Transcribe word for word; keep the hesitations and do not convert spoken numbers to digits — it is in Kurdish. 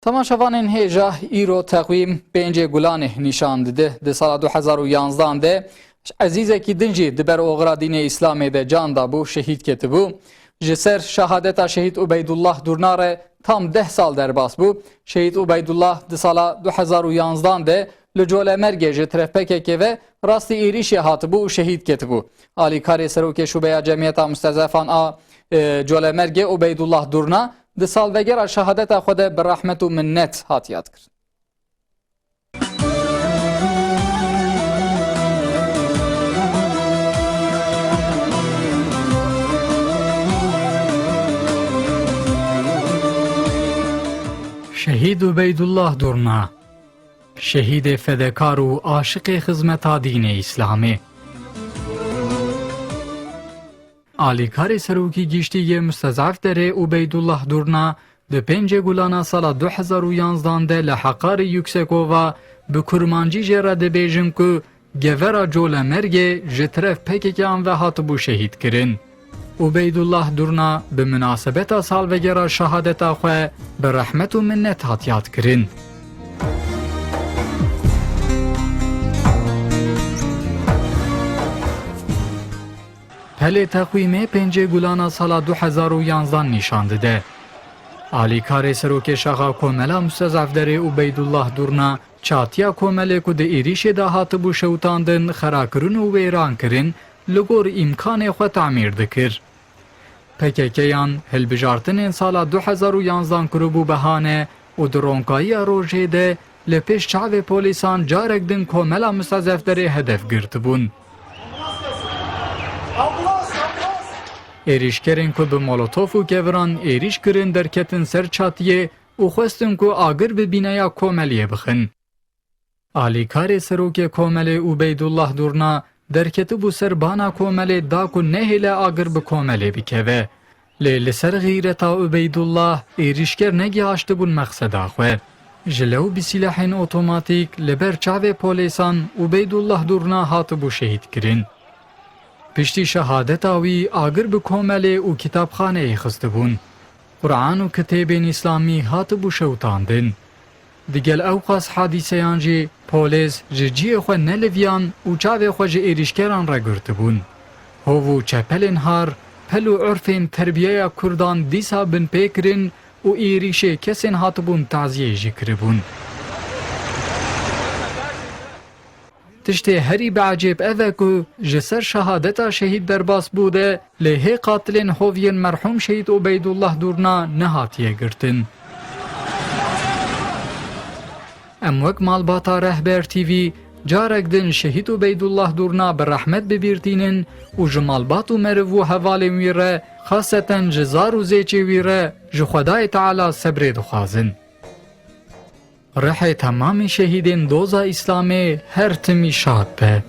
Temaşevanên hêja, îro teqwîm pêncê Gulanê nîşan dide. Di sala du hezar û yanzdan de ezîzekî din jî di ber oxira dînê Îslamê de can dabû, şehîd ketibû. Ji ser şehadeta şehîd Ubeydullah Durna re tam deh sal derbas bû. Şehîd Ubeydullah di sala du hezar û yanzdan de li Colemêrgê ji teref P K K ve rastî êrîşê hatibû û şehîd ketibû. Alîkarê Serokê Şubeya Cemiyeta Mustezefan a, e, Colemêrgê Ubeydullah Durna di salvegera şehadeta xwe de bi rehmet û minnet hat yadkirin. Şehîd Ubeydullah Durna, şehîdê fedekar û aşiqê xizmeta dînê Îslamê. Alîkarê Serokî Giştî yê Mustezef Derê Ubeydullah Durna di pêncê Gulana sala du hezar û yanzdan de li Heqarê Yuksekova bi kurmancî jê re dibêjin ku gevera Colemêrgê ji teref P K K an ve hatibû şehîdkirin. Ubeydullah Durna bi minasebeta salvegera şehadeta xwe bi rehmet û minnet hat yadkirin. Pelê teqwîmê pêncê Gulana sala du hezar û yanzdan nîşan dide. Alîkarê Serokê Şaxa Komela Mustezef Derê Ubeydullah Durna çatiya komelê ku di êrîşê de hatibû şewitandin, xera kirin û wêran kirin, li gor îmkanê xwe tamîr dikir. P K K yan hilbijartinên sala du hezar û yanzdan kiribû behane û di ronkayiya rojê de li pêş çavê polîsan carek din Komela Mustezef Derê hedef girtibûn. Êrîşkerên ku bi molotof û keviran êrîş kirin derketin ser çatiyê û xwestin ku agir bi bîneya komeliyê bixin. Alîkarê Serokê Komelê Ubeydullah Durna derketibû ser bana komelê da ku nehêle agir bi komelê bikeve. Lê li ser xîreta Ubeydullah êrîşker negihaştibûn mexseda xwe. Ji lew bi sîlehên otomatîk li ber çavê polêsan Ubeydullah Durna hatibû şehîdkirin. Piştî şehadeta wî agir bi komelê û kitabxaneyê xistibûn. Quran û kitêbên îslamî hatibû şewitandin. Digel ewqas hadîseyan jî polês ji cihê xwe neliviyan û çavê xwe ji êrîşkeran re girtibûn. Hov û çepelên har, pel û urfên terbiyeya Kurdan dîsa binpê kirin û êrîşê kesên hatibûn taziyê jî kiribûn. Tiştê herî bi ecêb ev e ku ji ser şehadeta şehîd derbas bû de lê hê qatilên hoviyên merhûm şehîd Ubeydullah Durna nehatiye girtin. Em wek malbata Rehber T V carek din şehîd Ubeydullah Durna bi rehmet bi bîr tînin û ji malbat û meriv û hevalên wî re, xaseten ji zar û zêçê wî re ji Xwedayê Teala sebrê dixwazin. Rihê temamî şehîdên doza Îslamê her timî şad be.